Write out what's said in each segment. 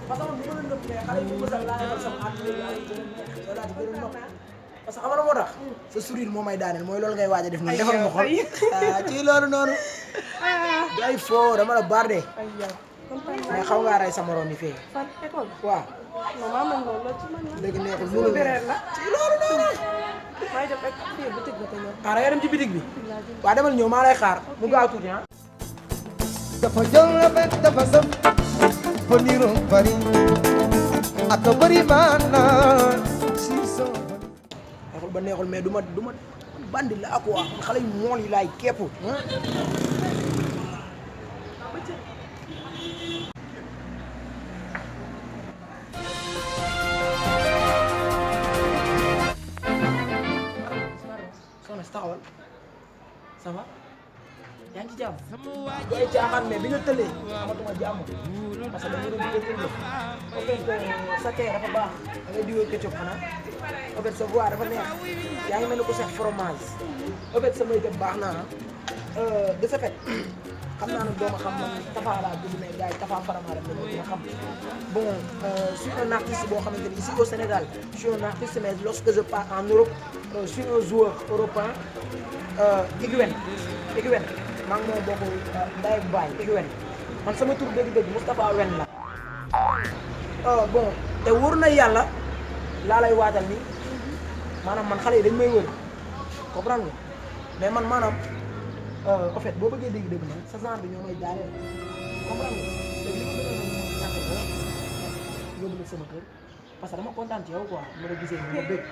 parce que man bu ma leen doon mais xale yi bu ma sax laa yebal sama ànd yi laa gën a neex yow laa ci gën a nopp parce que xam nga moo tax sa sourire moo may daaneel mooy loolu ngay waaj a def nii defal ma xol ci loolu noonu day foo dama la bardé mais xaw ngaa rey sa morom yi fee fan école waaw non maa man loolu la ci man la léegi neexul mënul la ci loolu noonu may dem ak fii boutique ba te ñëw ah da nga dem ci bitig bi waaw demal ñëw maa lay xaar mu gaaw tuuti ah dafa jël rafet dafa sëf ba niroog bari ak bari maanaan si soo neexul ba neexul mais du ma bandi la ak waa xale yu mool yi laay képp soxna si taxawal ça va yaa ngi ci jàmm du ay caaxaan mais bi nga tëlee amatuma jàmm parce que dañu doon diwee tëlee en fait sa tee dafa baax da ngay diwee ketchup xanaa en fait sa voix dafa neex yaa ngi mel ni ko sax fromage en fait sa make-up baax naa de ce fait xam naa ne dooma xam man Tafa laa dugg mais gars yi Tafa Faramare la ñu xam bon je suis un artiste boo xamante ni ici au Sénégal je suis un artiste mais lorsque je pars en Europe je suis un joueur européen Higuaín maa ngi moo bokk Ndeye ak Baye Higuaín man sama tur dëgg-dëgg Moustapha Wen la bon te wóor na yàlla laa lay waatal ni maanaam man xale yi dañ may wër comprendre nga mais man maanaam en fait boo bëggee dégg-dégg man sa genre bi ñoo may daaneel comprendre nga léegi li ma bëgg a sant ko yóbbu la sama kër parce que dama kontaan ci yow quoi ma la gisee ma bëgg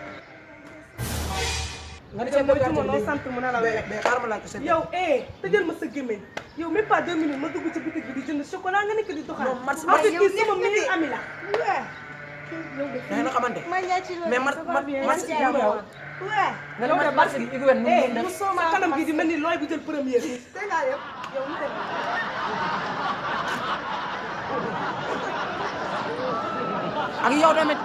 nga yow mooy tuma loo sant mu ne la wele mais xaaral ma laaj ko sa yow tëjal ma sa gémmiñ yow même pas 2 minutes ma dugg ci boutique bi di jënd chocolat nga nekk di doxal non man en fait kii sama meilleur ami la da ngeen a xamante mais man yow de barke bi Higuaín mu sa kanam gi di mel ni looy bu jël premier tey ngaa yëpp yow mu teg ak yow tamit